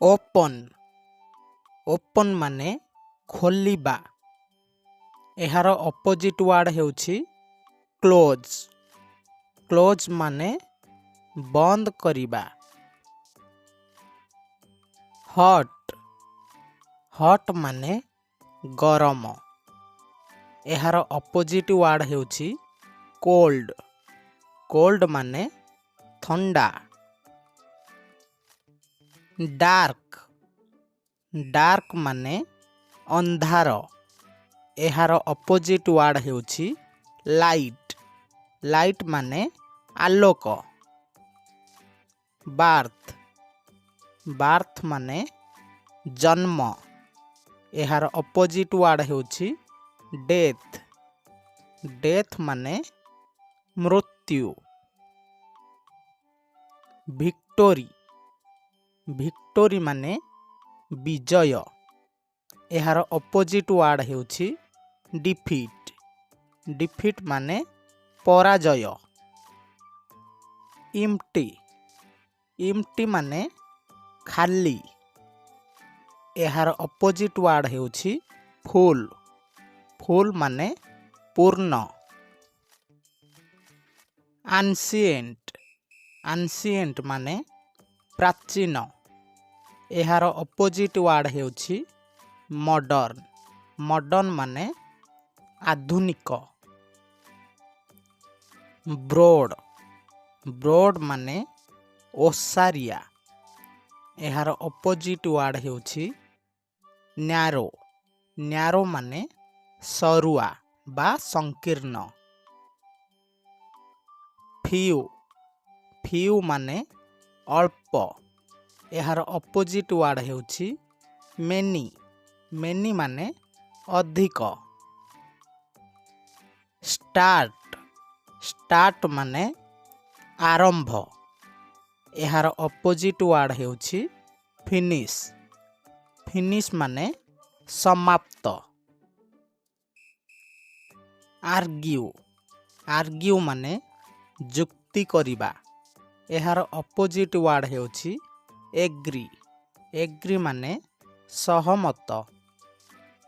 Open. Open ମାନେ ଖୋଲିବା। ଏହାର ଅପୋଜିଟ୍ ୱାର୍ଡ଼ ହେଉଛି କ୍ଲୋଜ୍। କ୍ଲୋଜ୍ ମାନେ ବନ୍ଦ କରିବା। ହଟ୍। ହଟ୍ ମାନେ ଗରମ। ଏହାର ଅପୋଜିଟ୍ ୱାର୍ଡ଼ ହେଉଛି କୋଲ୍ଡ। କୋଲ୍ଡ ମାନେ ଥଣ୍ଡା। ଡାର୍କ। ଡାର୍କ ମାନେ ଅନ୍ଧାର। ଏହାର ଅପୋଜିଟ୍ ୱାର୍ଡ଼ ହେଉଛି ଲାଇଟ୍। ଲାଇଟ୍ ମାନେ ଆଲୋକ। ବାର୍ଥ। ବାର୍ଥ ମାନେ ଜନ୍ମ। ଏହାର ଅପୋଜିଟ୍ ୱାର୍ଡ଼ ହେଉଛି ଡେଥ୍। ଡେଥ୍ ମାନେ ମୃତ୍ୟୁ। ଭିକ୍ଟୋରି। ଭିକ୍ଟୋରି ମାନେ ବିଜୟ। ଏହାର ଅପୋଜିଟ୍ ୱାର୍ଡ଼ ହେଉଛି ଡିଫିଟ୍। ଡିଫିଟ୍ ମାନେ ପରାଜୟ। ଇମ୍ଟି। ଇମ୍ଟି ମାନେ ଖାଲି। ଏହାର ଅପୋଜିଟ୍ ୱାର୍ଡ଼ ହେଉଛି ଫୁଲ୍। ଫୁଲ୍ ମାନେ ପୂର୍ଣ୍ଣ। ଆନ୍ସିଏଣ୍ଟ। ଆନ୍ସିଏଣ୍ଟ ମାନେ ପ୍ରାଚୀନ। ଏହାର ଅପୋଜିଟ୍ ୱାର୍ଡ଼ ହେଉଛି ମଡ଼ର୍ଣ୍ଣ। ମଡ଼ର୍ଣ୍ଣ ମାନେ ଆଧୁନିକ। ବ୍ରୋଡ଼। ବ୍ରୋଡ଼ ମାନେ ଓସାରିଆ। ଏହାର ଅପୋଜିଟ୍ ୱାର୍ଡ଼ ହେଉଛି ନ୍ୟାରୋ। ନ୍ୟାରୋ ମାନେ ସରୁଆ ବା ସଂକୀର୍ଣ୍ଣ। ଫିଉ। ଫିଉ ମାନେ ଅଳ୍ପ। ଏହାର ଅପୋଜିଟ୍ ୱାର୍ଡ଼ ହେଉଛି ମେନି। ମେନି ମାନେ ଅଧିକ। ଷ୍ଟାର୍ଟ। ଷ୍ଟାର୍ଟ ମାନେ ଆରମ୍ଭ। ଏହାର ଅପୋଜିଟ୍ ୱାର୍ଡ଼ ହେଉଛି ଫିନିଶ୍। ଫିନିଶ୍ ମାନେ ସମାପ୍ତ। ଆର୍ଗ୍ୟୁ। ଆର୍ଗ୍ୟୁ ମାନେ ଯୁକ୍ତି କରିବା। ଏହାର ଅପୋଜିଟ୍ ୱାର୍ଡ଼ ହେଉଛି ଏଗ୍ରି। ଏଗ୍ରି ମାନେ ସହମତ।